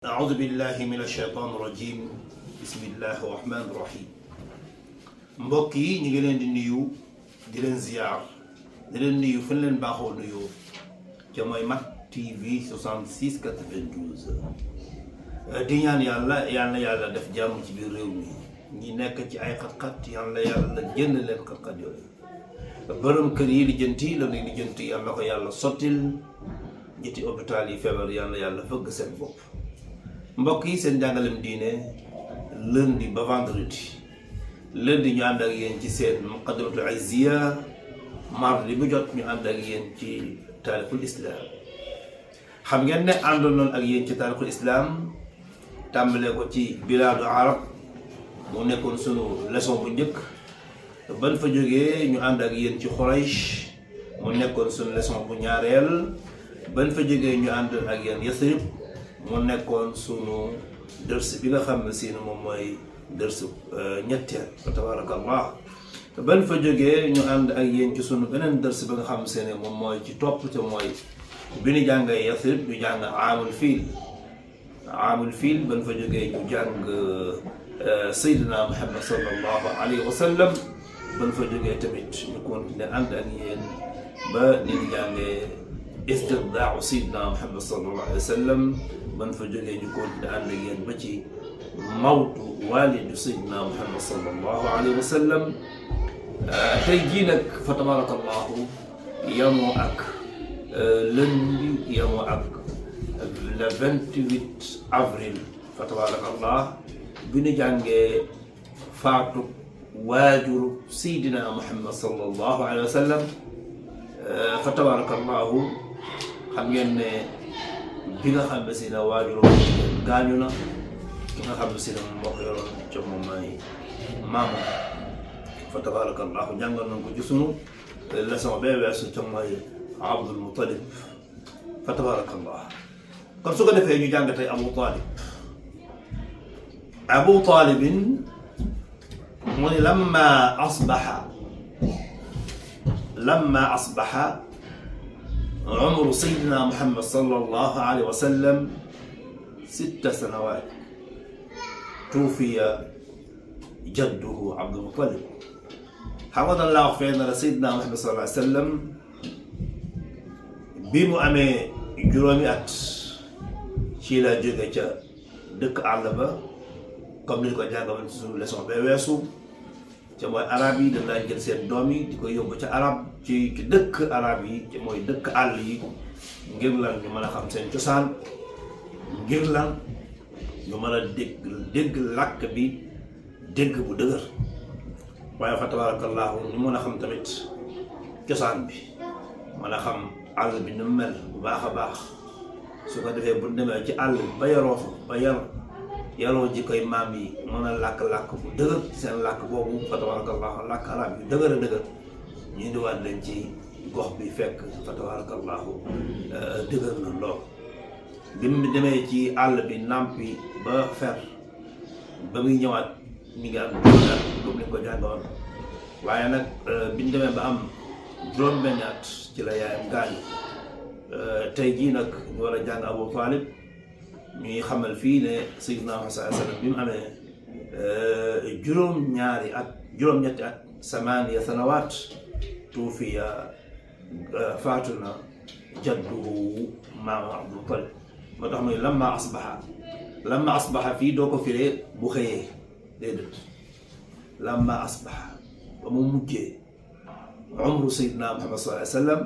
أعوذ بالله من الشيطان الرجيم بسم الله الرحمن الرحيم mbokk yi ñu ngi leen di nuyu di leen ziar di leen nuyu fan leen baaxoo nuyoo ca mooy Mak TV 6692 di ñaan yàlla def jàmm ci biir réew mi ñi nekk ci ay xat-xat yàlla génn leen xat-xat yooyu borom kër yi lijjanti la ñuy lijjanti yàlla ko yàlla sottil ñetti hôpital yi feebar yàlla fëgg seen bopp mbokk yi seen jàngalem diine lundi ba vendredi lundi ñu ànd ak yéen ci seen muqaddamatul izziya mardi bu jot ñu ànd ak yéen ci taarixul islam xam ngeen ne àndoon noonu ak yéen ci taarixul islam tàmbalee ko ci bilaadu arab mu nekkoon sunu leçon bu njëkk ban fa jógee ñu ànd ak yéen ci Quraysh mu nekkoon sunu leçon bu ñaareel ban fa jógee ñu ànd ak yéen Yasrib mu nekkoon sunu dërs bi nga xam ne si moom mooy dërs ñetteel fa tabarakallah ban fa jógee ñu ànd ak yéen ci sunu beneen dërs bi nga xam ne moom mooy ci topp te mooy bi ñu jàngee Yasrib ñu jàng aamul fiil ban fa jógee ñu jàng Seydina Muhammad sallallahu alayhi wa sallam ban fa jógee tamit ñu continuer ànd ak yéen ba ni ñu jàngee istirdaau Seydina Muhammad sallallahu alayhi wa sallam ban fa jógee ñu continuer ànd ak yéen ba ci mawtu walidu Seydina Muhammad sallallahu alayhi wa sallam tey jii nag fa tabarakallahu yamoo ak lundi yamoo ak le 28 avril fa tabarakallah bi ñu jàngee faatu waajuru Seydina Muhammad sallallahu alayhi wa sallam fa tabarakallahu xam ngeen ne bi nga xam ne si na waajuru gaañu na ki nga xam ne si na moom moo ko yoroon ca moom mooy maama fa tabarakallahu jàngal nañ ko ci sunu leçon bee weesu ca mooy Abdul Muttalib fa tabarakallah kon su ko defee ñu jàng tey Abu Talibin mu ne lamma asbaxa umru Seydina Muhammad sallallahu alayhi wa sallam 6 sanawaat tuufiya jadduhu Abdul Muttalib xam nga dañ laa wax fee na la Seydina Muhammad sallallahu alayhi wa sallam bi mu amee juróomi at ci la jóge ca dëkk àll ba comme ni ñu ko jàngoon ci suñu leçon bee weesu ca mooy arab yi dañ daan jël seen doom yi di ko yóbbu ca arab ci dëkk arab yi ca mooy dëkk àll yi ngir lan ñu mën a xam seen cosaan ngir lan ñu mën a dégg làkk bi dégg bu dëgër waaye fa tabarakallahu ñu mën a xam tamit cosaan bi mën a xam àll bi nu mel bu baax a baax su ko defee bu demee ci àll ba yaroo fa ba yaroo ji koy maam yi mën a làkk-làkk bu dëgër seen làkk boobu fa tabarakallahu làkk arab yu dëgër a dëgër ñu indiwaat leen ci gox bi fekk fa tabarakallahu dëgër na lool bi mu demee ci àll bi nàmpi ba fer ba muy ñëwaat mi ngi am juróom comme ni ko jàngoon waaye nag bi ñu demee ba am juróom-benn at ci la yaayam gaañu tey jii nag ñu war a jàng Abu Talib ñuy xamal fii ne Seydina Muhammad sallallahu alayhi wa sallam bi mu amee juróom-ñetti at samaaniya sanawaat tuufiya faatu na jadduhu maama Abdul Muttalib moo tax muy lamma asbaxa fii doo ko firee bu xëyee déedéet lamma asbaxa ba mu mujjee umru Seydina Muhammad sallallahu alayhi wa sallam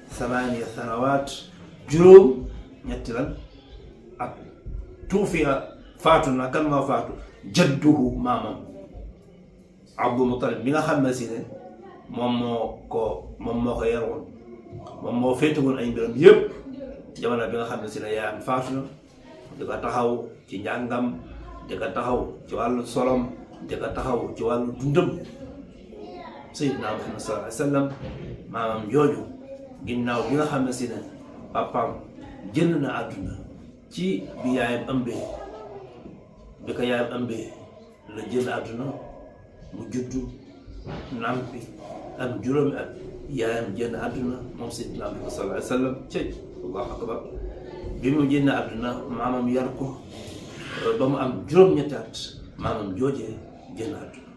samaaniya sanawaat juróom-ñetti lan ak tuufiya faatu na kan moo faatu jadduhu maamam Abdul Muttalib bi nga xam ne si ne moom moo ko yaroon moom moo féetewoon ay mbiram yëpp jamono bi nga xam ne si ne yaayam faatu na di ko taxaw ci njàngam di ko taxaw ci wàllu solom di ko taxaw ci wàllu dundam Seydina Muhammad sallallahu alayhi wa sallam maamam jooju ginnaaw bi nga xam ne si ne papaam jënd na àdduna ci bi yaayam ëmbee bi ko yaayam ëmbee la jënd àdduna mu juddu nampi am juróomi at yaayam jënd àdduna moom Seydina Muhammad sallallahu alayhi wa sallam cëy Allahu akbar bi mu génn àdduna maamam yar ko ba mu am juróom-ñetti at maamam joojee génn àdduna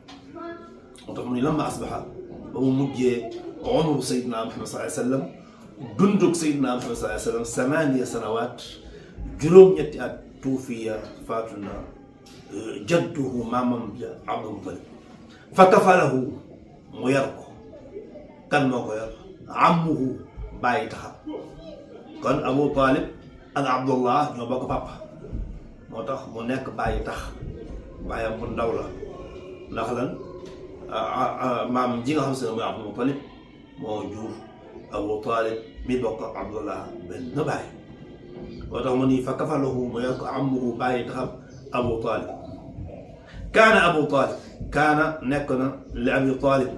moo tax mu ni lamma asbaxa ba mu mujjee umru Seydina Muhammad sallallahu alayhi wa sallam dundug Seydina Muhammad sallallahu alayhi wa sallam samaaniya sanawaat juróom-ñetti at tuufiya faatu na jadduhu maamam ja Abdul Muttalib fa kafalahu mu yar ko kan moo ko yar ammuhu bàyyi taxam kon Abu Talib ak Abdullah ñoo bokk papa moo tax mu nekk bàyyi tax bàyyam bu ndaw la ndax lan maam ji nga xam se ne mooy Abdul Muttalib moo jur Abu Talib mi bokk Abdullah benn bàyyi moo tax mu ni fa kafalahu mu yar ko ammuhu bàyyi taxam Abu Talib kaana Abu Talib kaana nekk na li Abi Talib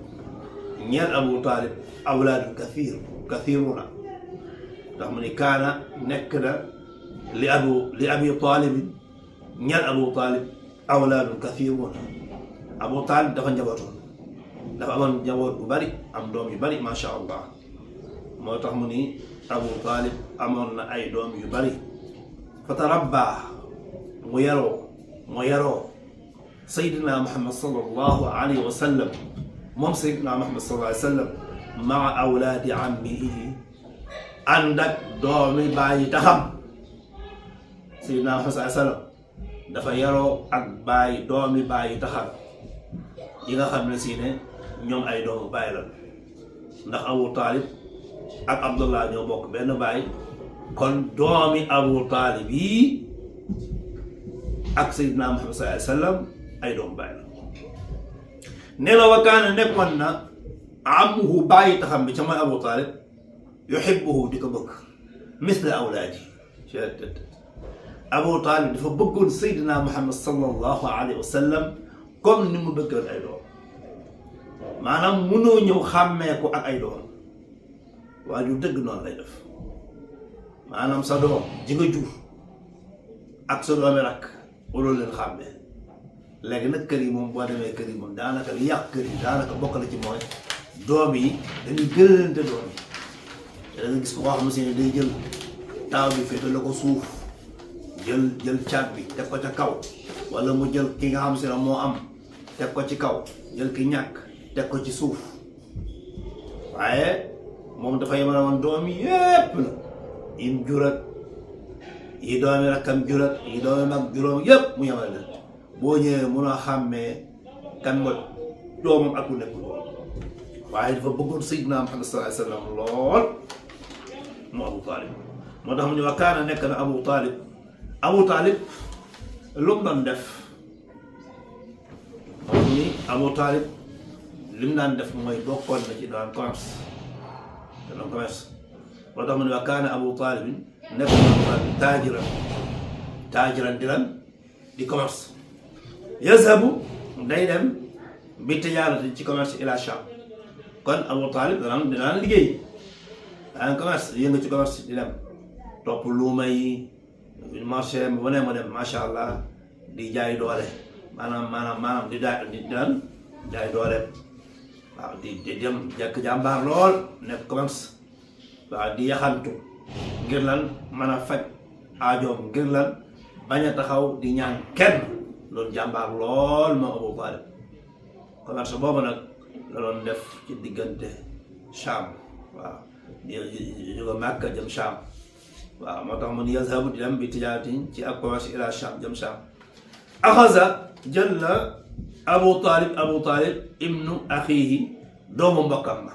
ñeel Abu Talib awlaadu kathiruna ndax mu ni kaana nekk na li Abi Talib ñeel Abu Talib awlaadu kathiruna Abu Talib dafa njabootoon dafa amoon njaboot bu bari am doom yu bari macha allah moo tax mu ni Abu Talib amoon na ay doom yu bari fa tarabba mu yaroo Seydina Muhammad sallallahu alayhi wa sallam moom Seydina Muhammad sallallahu alayhi wa sallam maa awlaadi ammihi ànd ak doomi bàyyi taxam Seydina Muhammad sallallahu alayhi wa sallam dafa yaroo ak doomi bàyyi taxam yi nga xam ne si ne ñoom ay doomu bàyyi la ndax Abu Talib ak Abdullah ñoo bokk benn bàyyi kon doomi Abu Talib yi ak Seydina Muhammad sallallahu alayhi wa sallam ay doomu bàyyi la nee na wa kaana nekkoon na amuhu bàyyi taxam bi ca mooy Abu Talib yuhibbuhu di ko bëgg misla awlaadi Abu Talib dafa bëggoon Seydina Muhammad sallallahu alayhi wa sallam comme ni mu bëggoon ay doom maanaam mënoo ñëw xàmmee ko ak ay doom waaye ju dëgg noonu lay def maanaam sa doom ji nga jur ak sa doomi rakk waroo leen xàmmee léegi nag kër yi moom boo demee kër yi moom daanaka li yàq kër yi daanaka bokk na ci mooy doom yi dañuy gënalante doom yi da nga gis ko koo xam ne si ne day jël taaw bi féete la ko suuf jël caat bi teg ko ca kaw wala mu jël ki nga xam si ne moo am teg ko ci kaw jël ki ñàkk teg ko ci suuf waaye moom dafa yemale woon doom yi yépp la yim jurat yi doomi rakkam jurat yi doomi mag juróom yépp mu yemale leen boo ñëwee mun a xàmmee kan ma doomam ak lu nekkul waaye dafa bëggoon Seydina Muhammad sallallahu alayhi wa sallam lool mu Abu Talib moo tax mu ne wa kaana nekk na Abu Talib lu mu doon def moom ni Abu Talib li mu daan def mooy bokkoon na ci daan commerce moo tax mu ne wa kaana Abu Talib nekk na Abu Talib taajiran di commerce yazhabu day dem bi tijaarati ci commerce ila Sham kon Abu Talib danaan liggéey daan commerce yëngu ci commerce di dem topp luuma yi marché bu ne ma dem macha allah di jaay doole maanaam di daan jaay doole waaw di dem jekk jàmbaar lool nekk commerce waaw di yaxantu ngir lan mën a faj aajoom ngir lan bañ a taxaw di ñaan kenn loolu jàmbaar lool moo Abu Talib commerce boobu nag la doon def ci diggante Sham waaw di jóge Makka jëm Sham waaw moo tax mu ni yazhabu di dem bi tijaaratin ci ak commerce ila Sham jëm Sham axaza jël la Abu Talib ibnu axiihi doomu mbokkam ma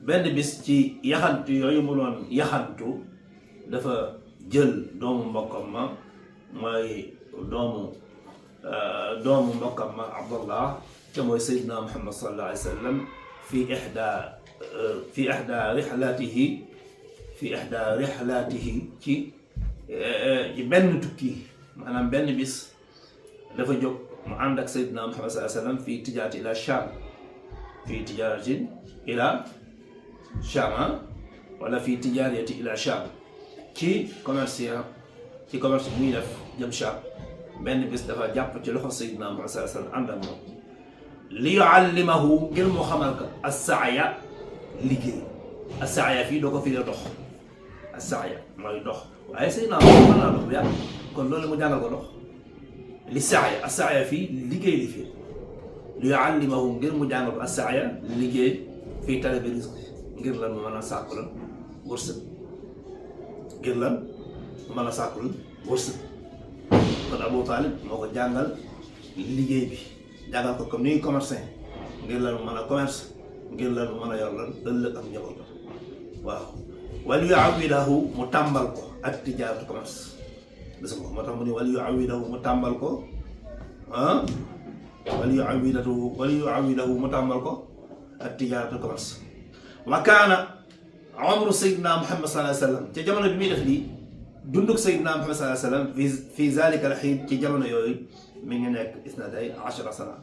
benn bis ci yaxantu yooyu mu doon yaxantu dafa jël doomu mbokkam ma mooy doomu mbokkam ma Abdullah te mooy Seydina Muhammad sallallahu alayhi wa sallam fi ihda rihlatihi ci benn tukki maanaam benn bis dafa jóg mu ànd ak Seydina Muhammad sallallahu alayhi wa sallam fii tijaarati ila Sham wala fii tijaarati ila Sham ci commerce bi muy def jëm Sham benn bis dafa jàpp ci loxo Seydina Muhammad sallallahu alayhi wa sallam ànd ak moom li yuallimahu ngir mu xamal ko as-sa'ya liggéey as-sa'ya fii doo ko firi dox as-sa'ya mooy dox waaye Seydina mën naa dox bu yàgg kon loolu mu jàngal ko dox li sa'ya as-sa'ya fii liggéey li fii li yu'allimahu ngir mu jàngal ko as-sa'ya liggéey fii talabi rizqi ngir lan mu mën a sàkku lan wërsëg ngir lan mu mën a sàkkul wërsëg kon Abu Talib moo ko jàngal liggéey bi jàngal ko comme ni commerçant ngir lan mu mën a commerce ngir lan mu mën a yor lan ëllëg ak njabootam waaw wal yu'awwidahu mu tàmbal ko ak tijaaratu commerce gis nga moo tax mu ne wal yu'awwidahu mu tàmbal ko wal yu'awwidahu mu tàmbal ko ak tijaaratu commerce wa kaana umru Seydina Muhammad sallallahu alayhi wa sallam ca jamono bi muy def lii dunduk Seydina Muhammad sallallahu alayhi wa sallam fi zalika al-hiin ci jamono yooyu mi ngi nekk isnaday ashara sana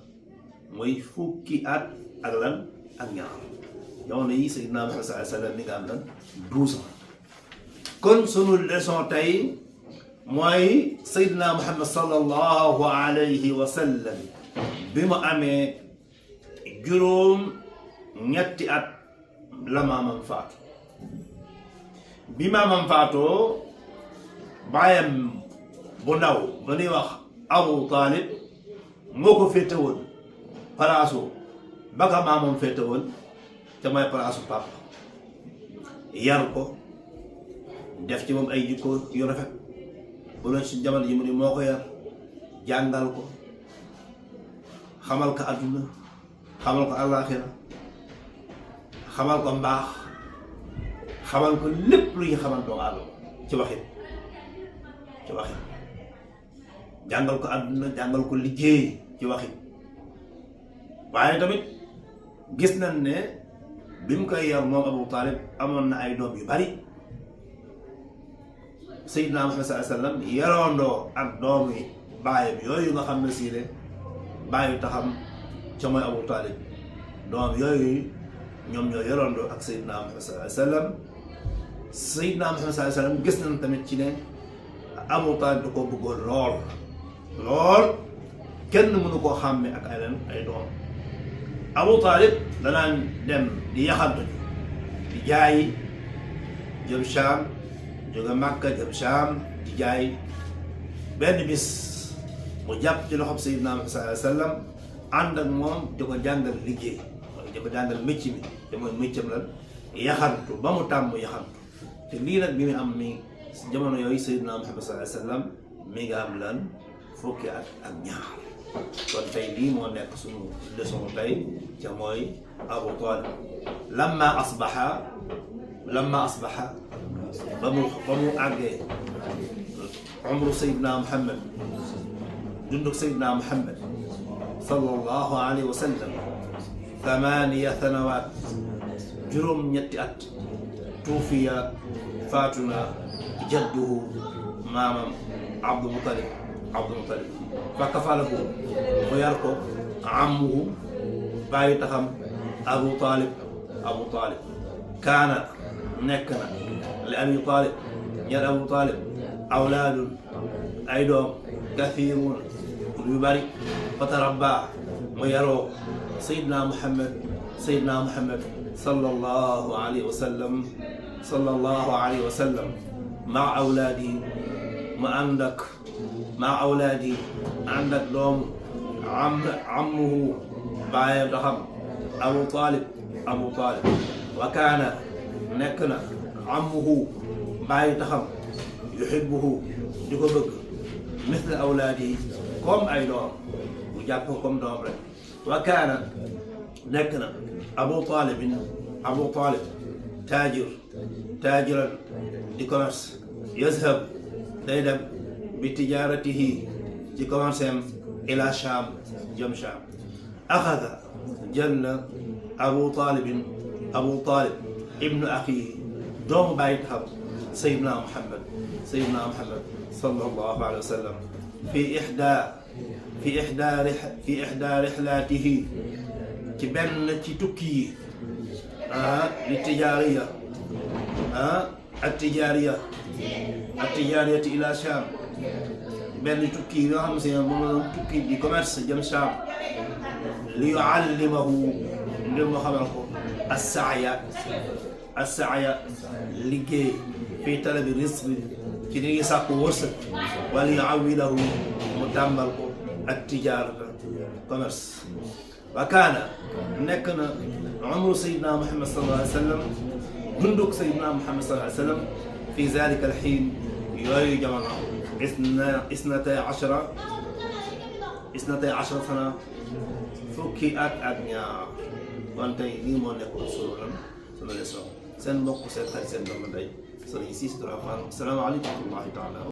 mooy fukki at ak lan ak ñaar jamono yi Seydina Muhammad sallallahu alayhi wa sallam mi nga am lan 12 ans kon sunu leçon tey mooy Seydina Muhammad sallallahu alayhi wa sallam bi mu amee juróom ñetti at la maamam faatu bi maamam faatoo baayam bu ndaw ba ñuy wax Abu Talib moo ko féete woon palaasu ba ka maamam féete woon te mooy palaasu papa yar ko def ci moom ay jikko yu rafet bu loon ci jamono ji mu ni moo ko yar jàngal ko xamal ko adduna xamal ko àllaaxira xamal ko mbaax xamal ko lépp lu ñu xamal doomu aadama ci waxin jàngal ko àdduna jàngal ko liggéey ci waxin waaye tamit gis nañ ne bi mu koy yar moom Abu Talib amoon na ay doom yu bari Seydina Muhammad sallallahu alayhi wa sallam yaroondoo ak doomi baayam yooyu nga xam ne sii ne baayu taxam ca mooy Abu Talib doom yooyu ñoom ñoo yaroondoo ak Seydina Muhammad sallallahu alayhi wa sallam Seydina Muhammad sallallahu alayhi wa sallam gis nañ tamit ci ne Abu Talib da koo bëggoon lool kenn mënu koo xàmme ak ay doom Abu Talib danaan dem di yaxantu di jaayi jëm Shaam jóge Makka jëm Shaam di jaay benn bis mu jàpp ci loxoom Seydina Muhammad sallallahu alayhi wa sallam ànd ak moom di ko jàngal liggéey di ko jàngal mécc mi te mooy méccam lan yaxantu ba mu tàmm yaxantu te lii nag bi mu am mi jamono yooyu Seydina Muhammad sallallahu alayhi wa sallam mi nga am lan fukki at ak ñaar kon tey lii moo nekk suñu leçon tey ca mooy Abu Talib lamma asbaha ba mu àggee umru Seydina Muhammad dunduk Seydina Muhammad sallallahu alayhi wa sallam 8 sanawaat juróom ñetti at tuufiya faatuna jadduhu maamam Abdul Muttalib fa kafalahu mu yar ko amuhu bàyyi taxam Abu Talib kaana nekk na li Abi Talib ñaar Abu Talib awlaadun ay doom kathiirun yu bari fa tarabba mu yaroo Seydina Muhammad sallallahu alayhi wa sallam maa awlaadi mu ànd ak doomu ammuhu baayam taxam Abu Talib wa kaana nekk na ammuhu baayu taxam yuhibbuhu di ko bëgg misla awlaadi comme ay doom mu jàpp ko comme doom rek wa kaana nekk na Abu Talib taajiran di commerce yazhab day dem bi tijaaratihi ci commerce am ila Shaam jëm Shaam axada jël na Abu Talib ibnu axi doomu bàyyi taxam Seydina Muhammad sallallahu alayhi wa sallam fi ixda rixlaatihi ci benn ci tukki yi li tijaariya at-tijaariyati ila Shaam benn tukki yi nga xam si ne moom la doon tukki di commerce jëm Shaam li yuallimahu ngir mu xamal ko as-sa'ya liggéey في طلب الرزق ci ni sàkku wërsëg wala yuawilahu mu tàmbal ko التجارة commerce وكان nekk na umru sayyidina Muhammad sallallahu alayhi wa sallam dunduk sayyidina Muhammad sallallahu alayhi wa sallam في ذلك الحين yooyu jamono 12 سنة fukki at ak ñaar kon tey lii moo nekkoon sunu leçon seen mbokk seen xarit seen doomu ndey Serigne Ciss Abdou Rahmane asalaamaaleykum wa rahmatullahi taala